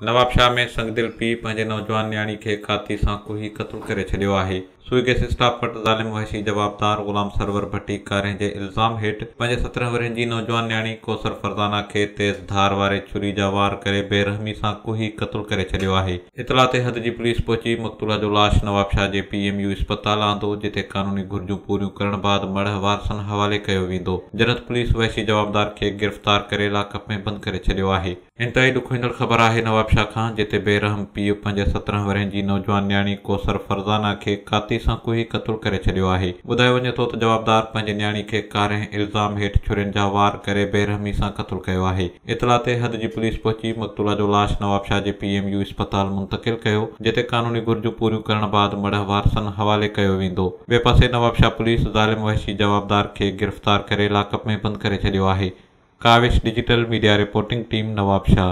نوابشاهه ۾ سنگدل پيء پنهنجي نوجوان نياڻي کي ڪاتي سان ڪهي قتل ڪري ڇڏيو آهي. سوئي گئس اسٽاپ وٽ ظالم وحشي جوابدار غلام سرور ڀٽي ڪارنهن جي الزام هيٺ پنهنجي 17 ورهين جي نوجوان نياڻي ڪوثر فرزانه کي تيز ڌار واري ڇري جا وار ڪري بي رحمي سان ڪهي قتل ڪري ڇڏيو آهي. اطلاع تي حد جي پوليس پهچي مقتوله جو لاش نوابشاهه جي پي ايم يو اسپتال آندو جتي قانوني گهرجون پوريون ڪرڻ بعد مڙهه وارثن حوالي ڪيو ويندو. جنت پوليس وحشي جوابدار کي گرفتار ڪري لاڪپ ۾ بند ڪري ڇڏيو آهي. انتهائي ڏکوئيندڙ خبر آهي نوابشاهه کان جتي بي رحم پيء پنهنجي 17 ورهين جي نوجوان نياڻي ڪوثر فرزانه کي ڪاتي سان ڪهي قتل ڪري ڇڏيو آهي. ٻڌايو وڃي ٿو ته جوابدار پنهنجي نياڻي کي ڪارنهن الزام هيٺ ڇرين جا وار ڪري بي رحمي سان قتل ڪيو آهي. اطلاع تي حد جي پوليس پهچي مقتوله جو لاش نوابشاهه جي پي ايم يو اسپتال منتقل ڪيو جتي قانوني گهرجون پوريون ڪرڻ بعد مڙهه وارثن حوالي ڪيو ويندو. ٻئي پاسي نوابشاهه پوليس ظالم وحشي جوابدار کي گرفتار ڪري لاڪپ ۾ بند ڪري ڇڏيو آهي. Kawish digital media reporting team Nawabshah.